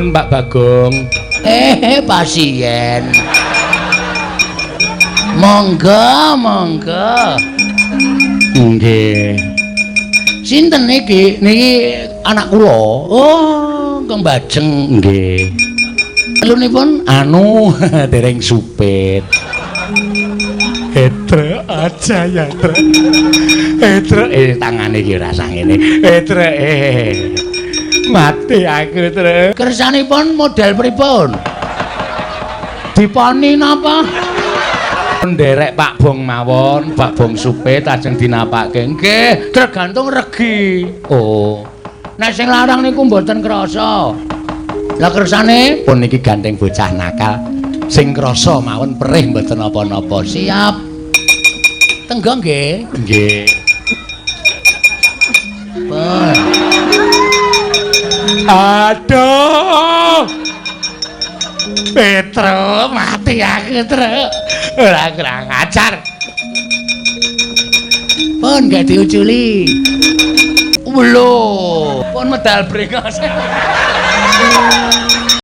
Sampun Pak Bagong. Pasien. Monggo, monggo. Nggih. Sinten niki? Niki anak kula. Oh, Kang Bajeng. Nggih. Telunipun Anu dereng supit. Etre aja ya, Tre. Etre tangane iki ora ngene. Etre Mati aku, Tre. Kersanipun model pripun? Diponi napa? Nderek Pak Bong mawon, Pak Bong supit ajeng dinapake. Nggih, tergantung regi. Oh. Nek sing larang niku mboten krasa. Lah kersane pun niki gandeng bocah nakal. Sing krasa mawon perih mboten napa-napa. Siap. Tenggo nggih. Nggih. Pun. Aduh. Petro mati aku, Tru. Ora kurang ajar. Pun gak diuculi. Lho, pun medal brengos.